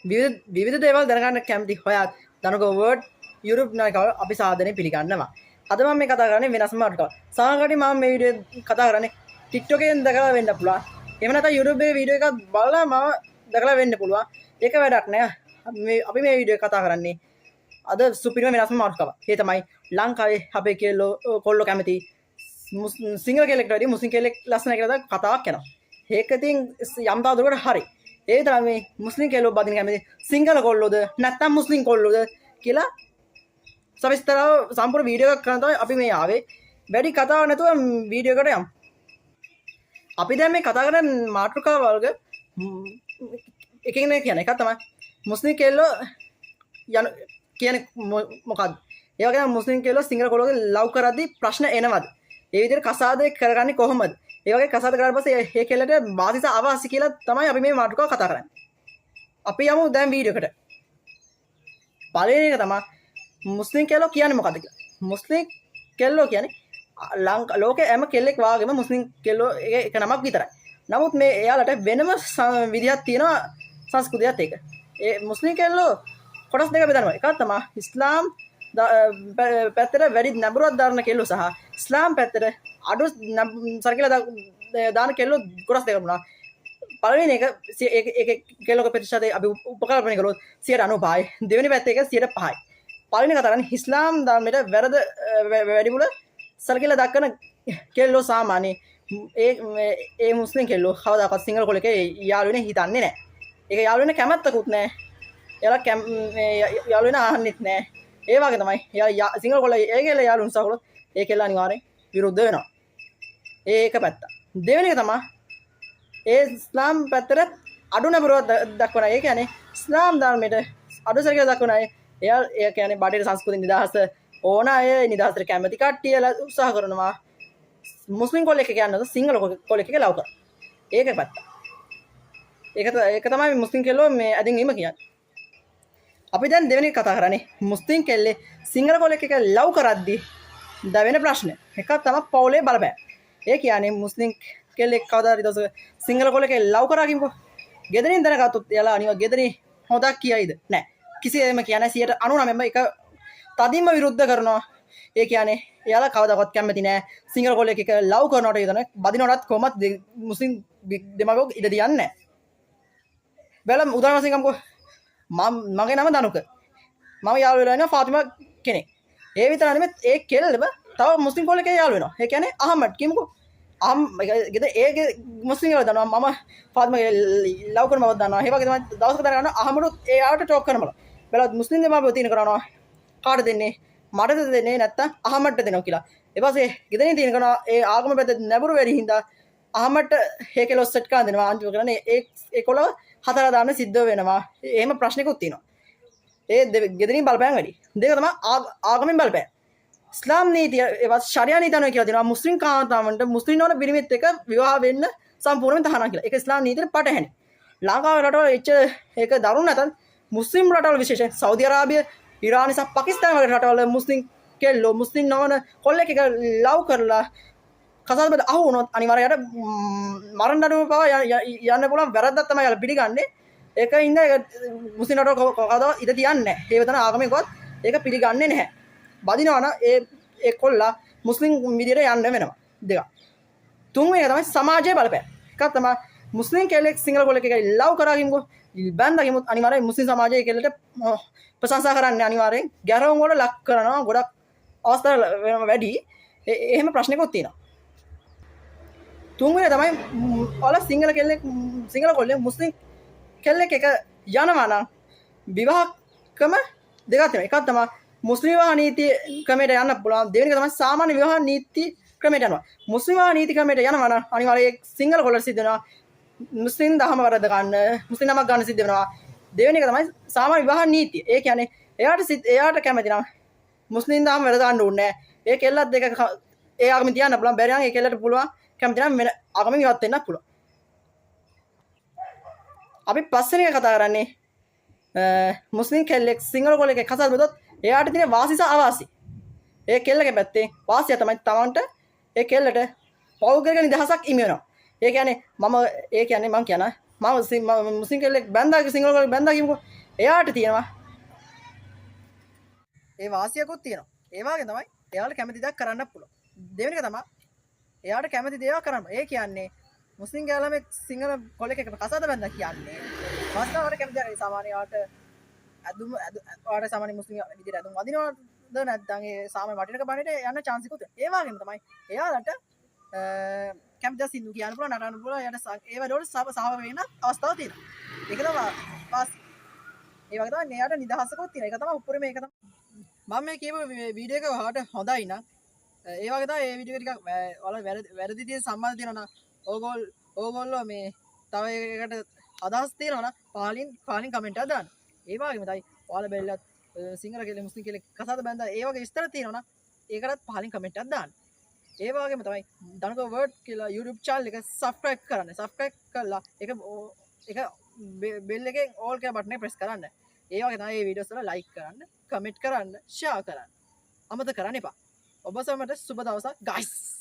විවිධ විවිධ දේවල් දැනගන්න කැමති හොයත් දනුක වර්ඩ් YouTube නාලිකාව අපි සාදරයෙන් පිළිගන්නවා. අද මම මේ කතා කරන්නේ වෙනස්ම මාතෘකාවක්. සමහරවිට මම මේ වීඩියෝ කතා කරන්නේ TikTok එකෙන් දැකලා වෙන්න පුළුවන්. එහෙම නැත්නම් YouTube එකේ වීඩියෝ එකක් බලලා මම දැකලා වෙන්න පුළුවන්. ඒක වැඩක් නෑ. මේ අපි මේ වීඩියෝ එක කතා කරන්නේ අද සුපිරිම වෙනස්ම මාතෘකාවක්. ඒ තමයි ලංකාවේ අපේ කෙල්ලෝ කොල්ලෝ කැමති සිංහල කෙල්ලෙක්ට වැඩිය මුස්ලිම් කෙල්ලෙක් ලස්සනයි කියලා කතාවක් යනවා. ඒක ඉතින් යම් තාක් දුරකට හරි. ඒ විතරයි මේ මුස්ලිම් කෙල්ලෝ බඳින කැමති සිංහල කොල්ලෝද නැත්නම් මුස්ලිම් කොල්ලෝද කියලා සවිස්තරව සම්පූර්ණ වීඩියෝ එකක් කරන්න තමයි අපි මේ ආවේ. වැඩි කතාවක් නැතුව වීඩියෝ එකට යමු. අපි දැන් මේ කතා කරන මාතෘකාව වර්ග එකකින් එක කියන්නේ එකක් තමයි මුස්ලිම් කෙල්ලෝ යන කියන්නේ මොකද්ද? ඒ වගේම මුස්ලිම් කෙල්ලෝ සිංහල කොල්ලෝගේ ලව් කරද්දී ප්‍රශ්න එනවද? ඒ විදිහට කසාදේ කරගන්නේ කොහොමද? ඒ වගේ කසාද කරාට පස්සේ ඒ කෙල්ලට වාසි සහ අවාසි කියලා තමයි අපි මේ මාතෘකාව කතා කරන්නේ. අපි යමු දැන් වීඩියෝ එකට. පළවෙනි එක තමයි මුස්ලිම් කෙල්ලෝ කියන්නේ මොකද්ද කියලා. මුස්ලිම් කෙල්ලෝ කියන්නේ ලංකා ලෝකේ හැම කෙල්ලෙක් වාගේම මුස්ලිම් කෙල්ලෝ එක නමක් විතරයි. නමුත් මේ එයාලට වෙනම විදිහක් තියෙනවා සංස්කෘතියත් එක්ක. ඒ මුස්ලිම් කෙල්ලෝ කොටස් දෙක බෙදනවා. එකක් තමයි ඉස්ලාම් පැත්තට වැඩි නැඹුරුවක් දරන කෙල්ලෝ සහ ඉස්ලාම් පැත්තට අඩු සරකිලා දාන කෙල්ලෝ කොටස් දෙකක් වුණා. පළවෙනි එක ඒක ඒක කෙල්ලෝගේ ප්‍රතිශතය අපි උපකල්පනය කළොත් 95යි. දෙවෙනි පැත්ත එක 5යි. පළවෙනි කතා කරන්නේ ඉස්ලාම් ධර්මයට වැරද වැඩිපුර සැලකිල්ල දක්වන කෙල්ලෝ සාමාන්‍ය ඒ ඒ මුස්ලිම් කෙල්ලෝ කවදාකවත් සිංහල කොල්ලෙක් යාළු වෙන හිතන්නේ නැහැ. ඒක යාළු වෙන කැමැත්තකුත් නැහැ. එයාලා යාළු වෙන අහන්නෙත් නැහැ. ඒ වගේ තමයි එයා සිංහල කොල්ල ඒ කෙල්ල යාළු උත්සාහ කළොත් ඒ කෙල්ල අනිවාර්යෙන් විරුද්ධ වෙනවා. ඒක පැත්ත. දෙවෙනි එක තමයි ඒ ඉස්ලාම් පැත්තට අඩු නැඹුරුවක් දක්වන අය. ඒ කියන්නේ ඉස්ලාම් ධර්මයට අඩු සැලකිල්ල දක්වන අය. එයා ඒ කියන්නේ බටහිර සංස්කෘති නිදහස ඕන අය, නිදහසට කැමති කට්ටිය උත්සාහ කරනවා මුස්ලිම් කොල්ලෙක් එක්ක යන්නද සිංහල කොල්ලෙක් එක්ක ලව් කරා. ඒක පැත්ත. ඒක තමයි මුස්ලිම් කෙල්ලෝ මේ ඇදින් වීම කියන්නේ. අපි දැන් දෙවෙනි කතා කරන්නේ මුස්ලිම් කෙල්ලේ සිංහල කොල්ලෙක් එක්ක ලව් කරද්දි වෙන ප්‍රශ්න. එකක් තමයි පවුලේ බලපෑම. ඒ කියන්නේ මුස්ලිම් කෙල්ලෙක් කවදා හරි දවසක සිංහල කොල්ලෙක් එක්ක ලව් කරා කියමුකෝ. ගෙදරින් දැනගත්තොත් එයාලා අනිවා ගෙදරින් හොදක් කියයිද? නෑ. කිසිවෙම කියන්නේ 99%ම එක තදින්ම විරුද්ධ කරනවා. ඒ කියන්නේ එයාලා කවදාවත් කැමති නෑ සිංහල කොල්ලෙක් එක්ක ලව් කරනවට විතර බදිනවටත් කොහොමත් මුස්ලිම් දෙමාපියෝ ඉඩ දියන්නේ නෑ. බලමු උදාහරණ වශයෙන් ගමුකෝ. මම මගේ නම දනුක. මම යාළු වෙලා ඉන්නවා ෆාතිමා කෙනෙක්. ඒ විතර නෙමෙයි, ඒ කෙල්ලම තව මුස්ලිම් කොල්ලෙක් එක්ක යාළු වෙනවා. ඒ කියන්නේ අහමඩ් කියමුකෝ. අහම් ගෙදර ඒ මුස්ලිම් කෙල්ල දන්නවා මම ෆාතිමාගේ ලව් කරන බව දන්නවා. ඒ වගේ තමයි දවසක දැනගන්න අහමඩුත් ඒ ආවට ටෝක් කරනවා. බලවත් මුස්ලිම් දෙමාපියෝ තීරණ කරනවා කාට දෙන්නේ, මටද දෙන්නේ නැත්තම් අහමඩ්ට දෙනවා කියලා. ඊට පස්සේ ගෙදරින් තීරණ කරනවා ඒ ආගම පැත්ත නැඹුරු වැඩි හින්දා අහමඩ්ට ඒ කෙල්ලව සෙට් කරන් දෙනවා. අන්තිම කරන්නේ ඒ ඒ කොළව හතර දාන්න සිද්ධ වෙනවා. එහෙම ප්‍රශ්නකුත් තියෙනවා. ඒ ගෙදරින් බලපෑම් වැඩි. දෙක තමයි ආගමෙන් බලපෑම්. ඉස්ලාම් නීතිය ඒවත් ශරියා නීතිය අනුව කියලා තියෙනවා මුස්ලිම් කාන්තාවන්ට මුස්ලිම් නොවන පිරිමිත් එක්ක විවාහ වෙන්න සම්පූර්ණයෙන් තහනම් කියලා. ඒක ඉස්ලාම් නීතියට පටහැනි. ලංකාවේ රටවල එච්ච ඒක දරුණු නැතත් මුස්ලිම් රටවල විශේෂයෙන් සෞදි අරාබිය, ඉරාන සහ පාකිස්තාන වගේ රටවල මුස්ලිම් කෙල්ලෝ මුස්ලිම් නොවන කොල්ලෙක් එක්ක ලව් කරලා කසාද බඳ අහු වුණොත් අනිවාර්යයෙන් යට මරණ දඬුවම පවා යන්න පුළුවන් වැරද්දක් තමයි යාලා පිළිගන්නේ. ඒක හින්දා ඒක මුස්ලිම් රටවල කවදාවත් ඉඩ තියන්නේ නැහැ. ඒ විතර ආගමිකවත් ඒක පිළිගන්නේ නැහැ. බදිනවා නම් ඒ ඒ කොල්ලා මුස්ලිම් විදියට යන්න වෙනවා. දෙකක්. තුන්වෙනි එක තමයි සමාජයේ බලපෑම. එකක් තමයි මුස්ලිම් කෙල්ලෙක් සිංහල කොල්ලෙක් එක්ක ලව් කරා කියමුකෝ. බැන්දා කියමුත් අනිවාර්යයෙන් මුස්ලිම් සමාජයේ කෙල්ලට ප්‍රශංසා කරන්නේ අනිවාර්යෙන් ගැරහුම් වල ලක් කරනවා ගොඩක් අවස්ථා වෙනම වැඩි. එහෙම ප්‍රශ්නකුත් තියෙනවා. තුන්වෙනි තමයි ඔයාලා සිංහල කෙල්ලෙක් සිංහල කොල්ලෙක් මුස්ලිම් කෙල්ලෙක් එක යනවා නම් විවාහ ක්‍රම දෙකක් තියෙනවා. එකක් තමයි මුස්ලිම් විවාහ නීති ක්‍රමයට යන්න පුළුවන්. දෙවෙනි එක තමයි සාමාන්‍ය විවාහ නීති ක්‍රමයට යනවා. මුස්ලිම් විවාහ නීති ක්‍රමයට යනවා නම් අනිවාර්යයෙන් සිංහල කොල්ලට සිද්ධ වෙනවා මුස්ලිම් දහම වරද ගන්න, මුස්ලිම් නමක් ගන්න සිද්ධ වෙනවා. දෙවෙනි එක තමයි සාමාන්‍ය විවාහ නීතිය. ඒ කියන්නේ එයාට කැමති නම් මුස්ලිම් දහම වැරද ගන්න ඕනේ නෑ. ඒ කෙල්ලත් දෙක ඒ ආගමෙන් තියන්න පුළුවන්. බැරි නම් ඒ කෙල්ලට පුළුවන් කැමති නම් වෙන ආගමෙන් ඉවත් වෙන්නත් පුළුවන්. අපි පස්වෙනි එක කතා කරන්නේ මුස්ලිම් කෙල්ලෙක් සිංහල කොල්ලෙක් එක්ක කසාද බැඳොත් එයාට තියෙන වාසි සහ අවාසි. ඒ කෙල්ලගේ පැත්තේ වාසිය තමයි තමන්ට ඒ කෙල්ලට පෞද්ගලික නිදහසක් හිමි වෙනවා. ඒ කියන්නේ මම ඒ කියන්නේ මං කියන මම මුස්ලිම් කෙල්ලෙක් බැන්දා, සිංහල කෙල්ලෙක් බැන්දා කියමුකෝ. එයාට තියෙනවා ඒ වාසියකුත් තියෙනවා. ඒ වගේ තමයි එයාට කැමති දෙයක් කරන්න පුළුවන්. දෙවෙනි එක තමයි එයාට කැමති දේවල් කරන්න. ඒ කියන්නේ මුස්ලිම් ගෑළමෙක් සිංහල කොල්ලෙක් එක්ක කසාද බැන්දා කියන්නේ වාස්තාවට කැමති දෙයක්. සාමාන්‍ය එයාට ඇඳුම්, ඔයාට සාමාන්‍ය මුස්ලිම් විදිහට ඇඳුම් අඳිනවද නැත්නම් ඒ සාමාන්‍ය වටිනක බණට යන්න චාන්ස් එකකුත් තියෙනවා. ඒ වගේම තමයි එයාලට කැමති දේ සින්දු කියන්න පුළුවන්, නටන්න පුළුවන්. එයාට ඒ වැඩවලට සහභාගී වෙන්න අවස්ථාවක් තියෙනවා. ඒක තමයි වාසි. ඒ වගේ තමයි එයාට නිදහසකුත් තියෙනවා. ඒක තමයි උඩරිම, ඒක තමයි. මම මේ කියපු වීඩියෝ එක ඔයාලට හොඳයි නම්, ඒ වගේ තමයි ඒ වීඩියෝ එක ටිකක් ඔයාලා වැරදි තියෙන සම්බන්ධ තියෙනවා නම්, ඕගොල්ලෝ මේ තව ඒකට අදහස් තියෙනවා නම් පහලින් කමෙන්ට් එකක් දාන්න. ඒ වගේම තමයි ඔයාලා බැලුවත් සිංහල කියලා මුස්ලිම් කියලා කසාද බැඳලා ඒ වගේ විස්තර තියෙනවා නම් ඒකටත් පහලින් කමෙන්ට් එකක් දාන්න. ඒ වගේම තමයි ධනක වර්ඩ් කියලා YouTube channel එක subscribe කරන්න. Subscribe කරලා ඒක බෙල් එකෙන් ඕල් කියලා බටන් එක ප්‍රෙස් කරන්න. ඒ වගේ තමයි මේ වීඩියෝස් වල ලයික් කරන්න, කමෙන්ට් කරන්න, ෂෙයා කරන්න. අමතක කරන්න එපා. ඔබ සැමට සුබ දවසක් ගයිස්.